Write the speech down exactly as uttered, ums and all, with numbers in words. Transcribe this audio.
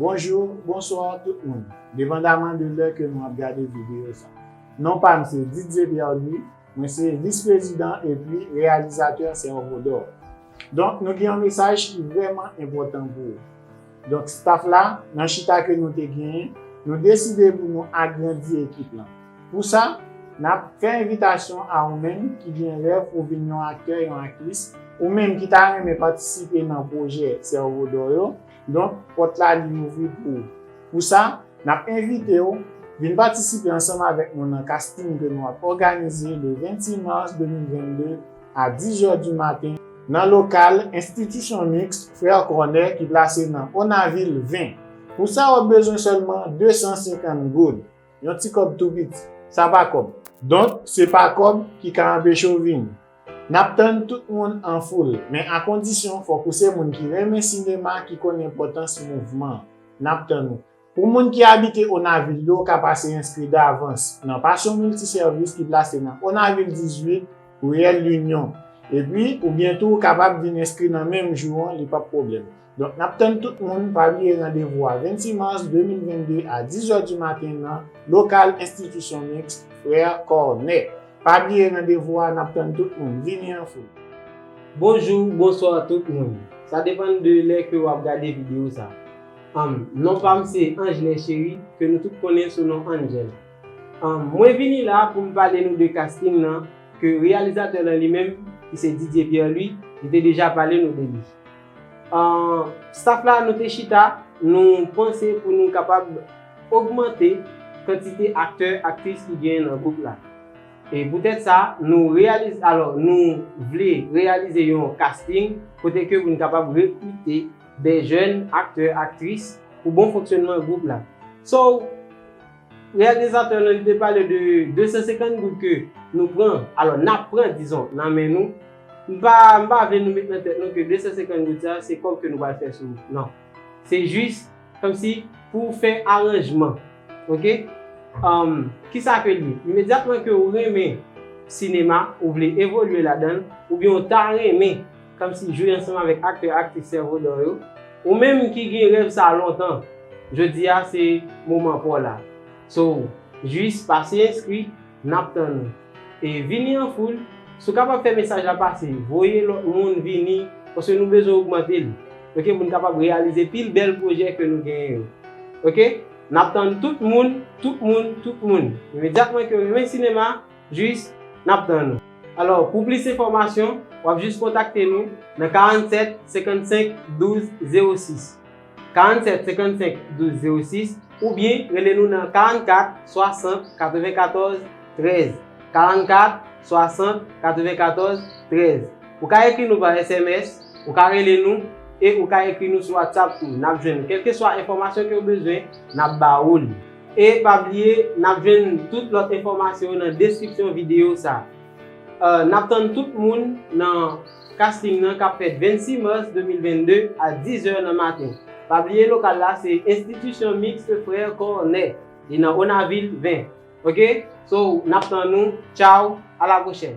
Bonjou, bonswa tout moun, depandaman de lè ke nou ap gade videyo sa. Non pa m se Didier Pierre Louis, mwen se vis prezidan epi reyalizatè Sèvo Dò. Donk, nou gen yon mesaj ki vrèman enpòtan pou ou. Donk, staff la, nan chita ke nou te genyen, nou deside pou nou agrandi ekip lan. Pou sa, n ap fè envitasyon a ou menm ki gen rèv pou vin yon aktè, yon aktris, ou menm ki ta renmen patisipe nan pwojè Sèvo Dò yo. Donk, pòt la li ouvri pou ou. Pou sa, n ap envite w vin patisipe ansanm avèk nou nan casting ke nou ap òganize le vennsis mas de mil vennde a dis è di maten nan lokal Institution Mixte Frères Cornet ki plase nan Onavil ven. Pou sa, w ap bezwen sèlman de san senkant goud. Yon ti kòb tou piti. Sa pa kòb. Donk, se pa kòb ki ka anpeche w vini. N ap tann tout moun an foul, men a kondisyon fòk ou se moun ki renmen sinema, ki konn enpòtans mouvman. N ap tann ou. Pou moun ki abite Onavil yo, ka pase enskri davans nan Passion Multiservice ki plase nan Onavil dizuit, riyèl Linyon. Epi, oubyen tou, ou kapab vin enskri nan menm jou an, li p ap pwoblèm. Donk, n ap tann tout moun, pa bliye randevou a vennsis mas de mil vennde a dis è di maten nan lokal Institution Mixte Frères Cornet. Pa bliye randevou a, n ap tann tout moun, vini an foul. Bonjou, bonswa tout moun. Sa depann de lè ke w ap gade videyo sa. Anm, non pa m se Angeline Chéry, ke nou tout konnen sou non Angel. Anm, mwen vini la pou m pale nou de casting nan, ke reyalizatè lan li menm, ki se Didier Pierre Louis, li te deja pale nou de li. Ann, staff la, nou te chita, nou panse pou nou kapab ogmante kantite aktè, aktris ki genyen nan gwoup la. E poutèt sa, nou reyalize, alò, nou vle reyalize yon casting kote ke pou nou kapab rekrite de jèn aktè, aktris pou bon fonksyònman gwoup la. So, reyalizatè lan, li te pale de de san senkant goud ke nou pran, alò, n ap pran, dizon, nan men nou. M pa, m pa vle nou met nan tèt nou ke de san senkant goud sa, se kòb ke nou pral fè sou, non. Se jis, kòmsi, pou fè aranjman. Oke? Anm, kisa ke l ye? Imedyatman ke ou renmen sinema, ou vle evolye ladan l, oubyen ou ta renmen, kòmsi, jwe ansanm avèk aktè, aktris Sèvo Dò yo, ou menm ki gen rèv sa lontan, jodi a se moman pa w la. So, jis pase enskri, n ap tann ou. E vini an foul, si w kapab fè mesaj la pase, voye lòt moun vini, paske nou bezwen ogmante l. Oke, pou n kapab reyalize pil bèl pwojè ke nou genyen yo. Oke? N ap tann tout moun, tout moun, tout moun. Imedyatman ke w renmen sinema, jis, n ap tann ou. Alò, pou plis enfòmasyon, w ap jis kontakte nou nan karannsèt senkannsenk douz zewo sis. Karannsèt senkannsenk douz zewo sis, oubyen rele nou nan karannkat swasant katrevenkatòz trèz. Karannkat swasant katrevenkatòz trèz. Ou ka ekri nou pa S M S, ou ka rele nou, e ou ka ekri nou sou WhatsApp tou. N ap jwenn kèlkeswa enfòmasyon ke w bezwen, n ap ba ou li. E pa bliye, n ap jwenn tout lòt enfòmasyon yo nan deskripsyon videyo sa. Euh, n ap tann tout moun nan casting nan k ap fèt vennsis mas de mil vennde a dis è nan maten. Pa bliye lokal la se Institution Mixte Frères Cornet. Li nan Onavil ven. Oke? So, n ap tann nou. Tchaw, a la pwochèn.